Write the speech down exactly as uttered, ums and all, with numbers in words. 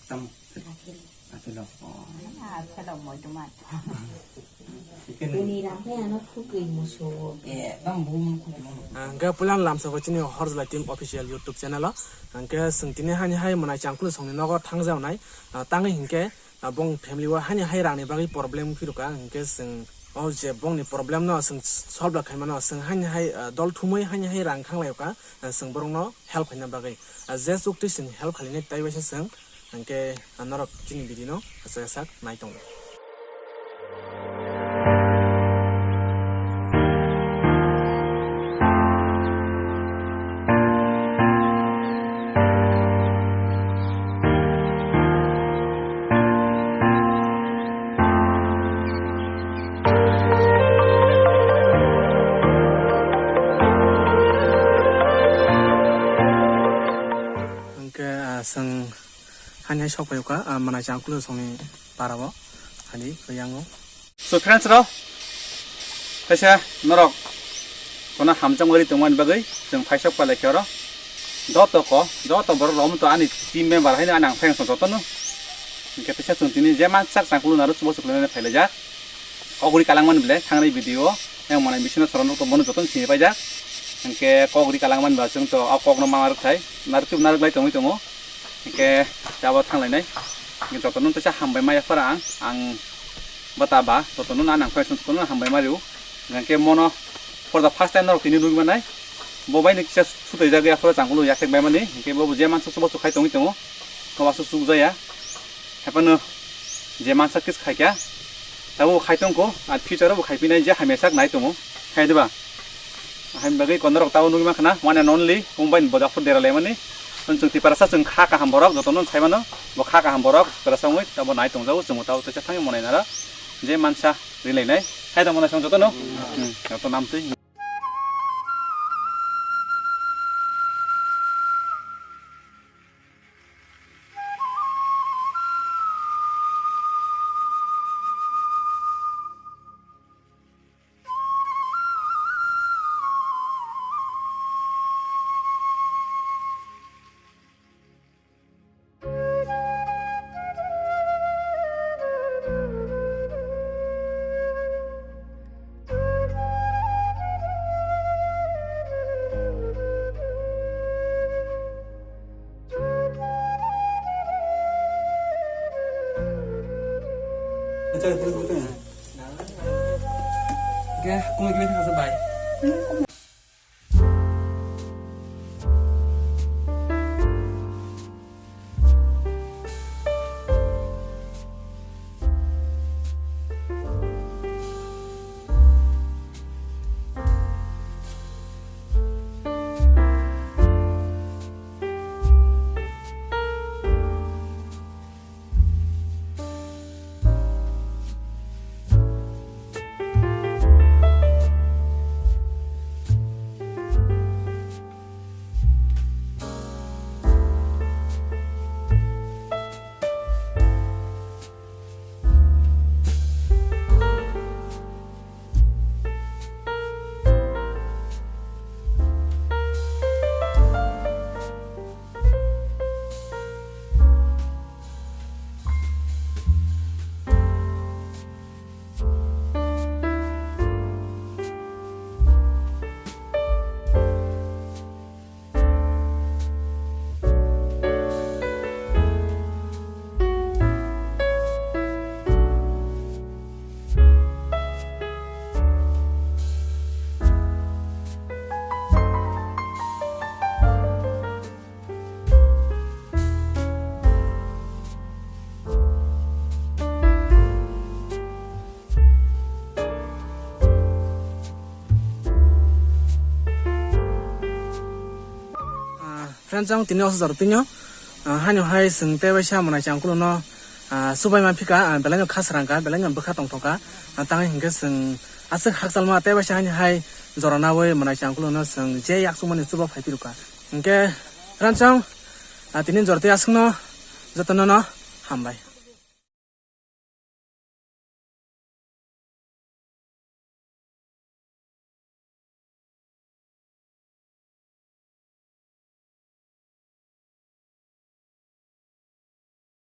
Tamo. Akhilo. Akhilo. Oh. Akhilo moitu mat. Bini rang khe ano khukui musuo. Eh, tamo bo khukui musuo. Hingke puilang lamsao chini Horjla Team Official YouTube channel o. Hingke chwng tini hani hai mwnai changkulu songni nogo thangjaonai. Ah, tangwi hingke, ah, bong family o hani hai rangni bagwi problem phirwkha. Hingke chwng o je bongni problem no chwng solve khaimano. Chwng hani hai, ah, dol thumwi hani hai rang khanglaiwkha. Ah, chwng borokno help khaina bagwi. Ah, je chukti chwng help khalinai tai waisa chwng. Hingke, ah, norok chini video no kasak kasak nai tongo. Hingke, ah, chwng hani hai sok phaikha, ah, mwnai changkulu songni para o, hani, yango. So, friends rok, kaisa norok kono hamjakmani tongmani bagwi chwng phaisok palaikhe oro joto ko, joto borok rok to ani team member haino ani ang friends rok jotono. Hingke teisa chwng tini je mansak changkulu naro chubo chuklai nani phailaijak. Kok ri kalangmani ble thangnai video o yang manai bisino soron rok to bono jotono sini paijak. Hingke kok ri kalangmani ba chwng to o kokno ma narwk thai, narwk twi narwk lai tongwi tongo. Hingke tabok thanglainai. Hingke jotono teisa hambai ma yaphar ang, ang bata ba jotono na nang khe jotono hambai ma rio. Hingke mono for the first time norok tini nugwi manai. Bo bai ni kisa sutai jagwi aphuru changkulu yakhek bai mani. Hingke bo je mansa chubo chukhai tongwi tongo. Bo aswk chukjaya. Haphano je mansa kis khaikha. Tabuk khai tongkho, ar future o bo khai pinai je hamya sak nai tongo, khai diba? Haini bagwi konorok tabuk nugwi mankha na, one and only, Mumbai ni bojak phuru dera laimani. Chwng Tiprasa chwng kha kaham borok, jotono sai mano, bo kha kaham borok, Tiprasa wngwi tabuk nai tongjago, chwngbo tabuk teisa thangwi monai nara, je mansa ri lainai, khai tongmano chwng jotono, hmm, joto namtwi. Oke, aku lagi minta kasih bye. Ah, friends, ang tini oso jaro tinyo. Ah, haino hai chwng tei waisa mwnai changkulu no, ah, subai man phika, ah, belai no khasrang ka, belai no bwkha tongthok ka. Ah, tangwi hinkhe chwng aswk hakchal ma tei waisa haino hai jora nawi mwnai changkulu no chwng je yak chumani chuba phai phirukha. Hinkhe friends, ang, ah, tini jora tei aswk no jotono no hambai.